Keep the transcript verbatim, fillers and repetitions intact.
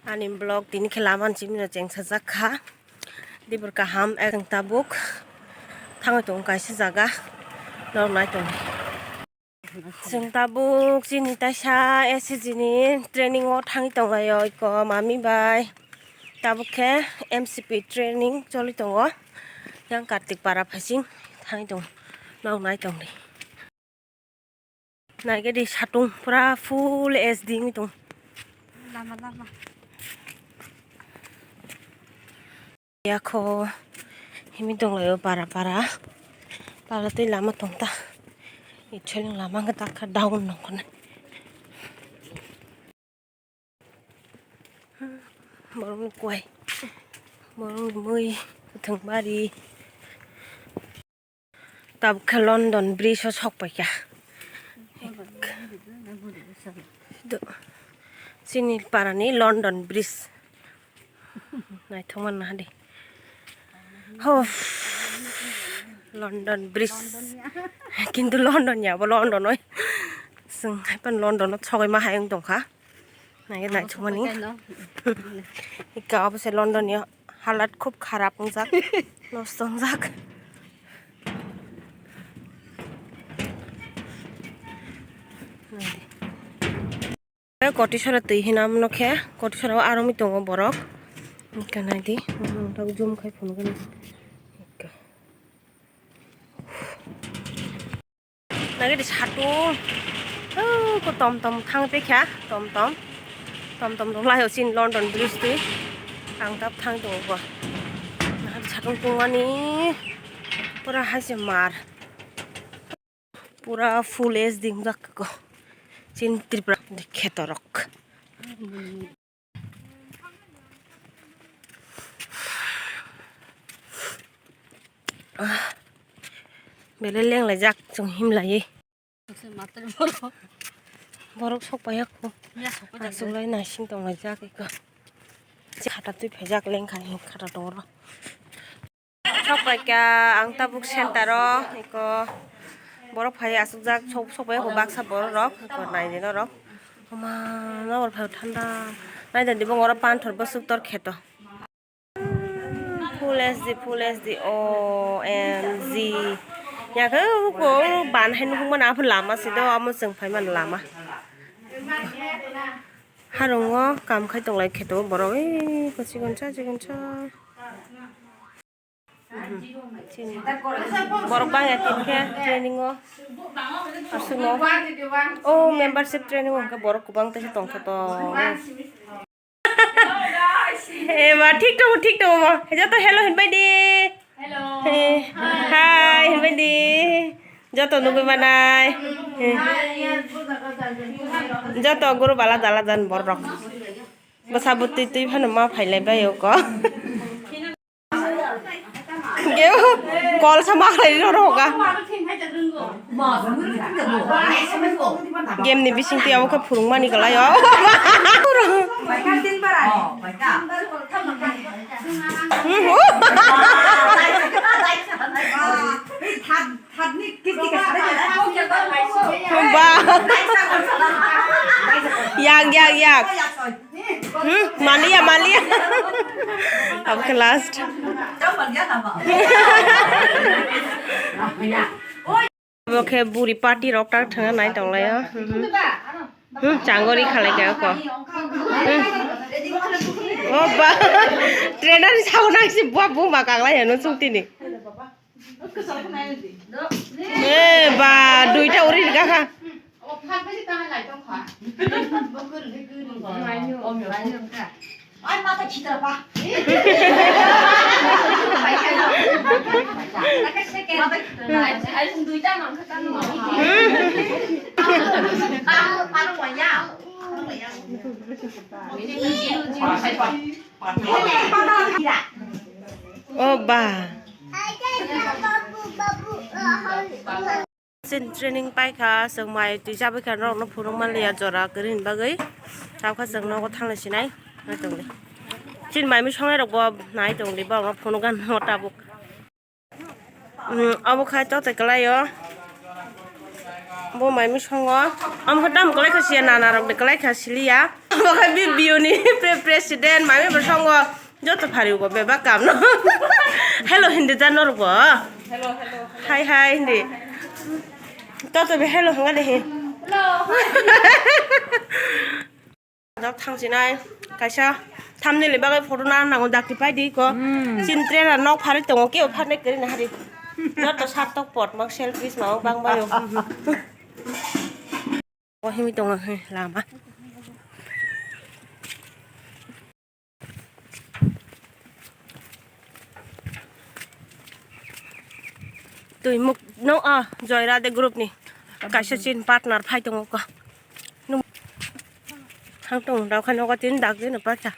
Ani vlog tini khe lama ni simi no cheng sajak kha. Dibor kaham, ek tabuk thangwi tongo kaisa jaga, norok nai tongo. Chwng tabuk chini taisa S C G ni training o thangwi tonglaio iko mami bai. Tabuk khe M C P training choli tongo. Yang Kartik para phaising thangwi tongo. Nok nai tongdi. Naigedi satung pura full S D wngwi tong. Lama, lama. Yakho himi tonglaio para para. Para tei lama tongta. Itseleng lama wngkha dakha down nongkhornai. Borokni kuai. Borokni mui kwthwng bari. Tabuk khe London Bridge o sok paikha. Do-, chini parani London Bridge. Naithok manna hadi. Ho. London Bridge. Kintu London ya, bo London oi. Chwng hai pan London o sogwi ma hai wng tongkha. Nai, nai, chumani. Ika obo se London ni halat khub kharap wngjak. Nosto wngjak. Koti sora twi hinam no khe, koti sora o aro mi tongo borok. Ika nai di, zoom khai phunukgwi. Nagidi satung. Oh, ko tom tom thang tei kha, tom tom. Tom tom rok lai o chini London Bridge twi. Ang tap thang tongo bo. Nagidi satung tungmani pura hai se mar. Pura full S D wngjak ko. Chini Tripura ni kheto rok. Ah, belai lenglaijak chwng himlaiwi. Borok sok paiyakho. Achuklai naising tonglaijak eko. Khata twi phaijak lengkha hini khata tongro. Sok paikha ang tabuk center o eko borok phai achukjak sok sok paikha baksa borok rok eko naidi norok oma nokbar phai thanda naidi dibo oro panthor bwswk tor kheto full S D full S D O M G yakhe uko ban hai nukmani aphuru lama se do omo chwng phaimani lama harungo kam khai tonglai kheto borok eko chikonsa chikonsa. Chini. Borok bangya tin khe training o. Aswk no. O membership training o hwnkhe borok kwbang teisa tongkha to. Eba thik tongo, thik tongo bo. Joto hello hinbai di. Hello. Eh, hi hinbai di. Joto nugwi manai. Eh. Joto guru bala dala jan borok. Bwsa bwtwi twi phano ma phailai bai o ko. Kol sa ma khlai rw rw ga. Game ni bising twi abo khe phwrwng mani kwlai o. Ba. Yak, yak, yak. Hmm, maliya, maliya. Abo khe last. Abo khe buri party rok tak thwngna nai tonglaio. Hmm, changori khalai kha ko. Hmm. O ba. Trainer ni sao nang si bua buma kaglai hano chungtini. Eh, ba, duita uri rikha kha. O ba. Chini training paikha, chwng mai twi chabwi kha, norokno phunuk manliya jora kwrwini bagwi. Tabukha chwng nogo thanglai sinai, nai tongdi. Chini mai mui songnai rokbo nai tongdi, borokno phunukgani tabuk. Umm, obo khai tote kwlaio. Bo mai mui songo. Omo khe tamo kwlai kha siya, nana rokni kwlai kha siliya. Obo khai bi biyuni Pre-, president, mami bo songo. Joto phari go bebak kam no. Hello hindi jano rugo. Hello, hello. Hi, hi, hindi. Toto be hello hanga de he. Hello. Dok thang sinai. Kaisa thumbnail ni bagwi photo na nango dakti pai di ko. Hmm. Chin trailer nok phari tongo ke phar ne kri na hari. Joto sat tok pot mak selfies ma bang bayo. O himi tongo he lama. Twi muk no a Joy Radhe group ni kaisa chin partner phai tongo ko. Nung thang tong dao kha nogo tin dak dino pacha.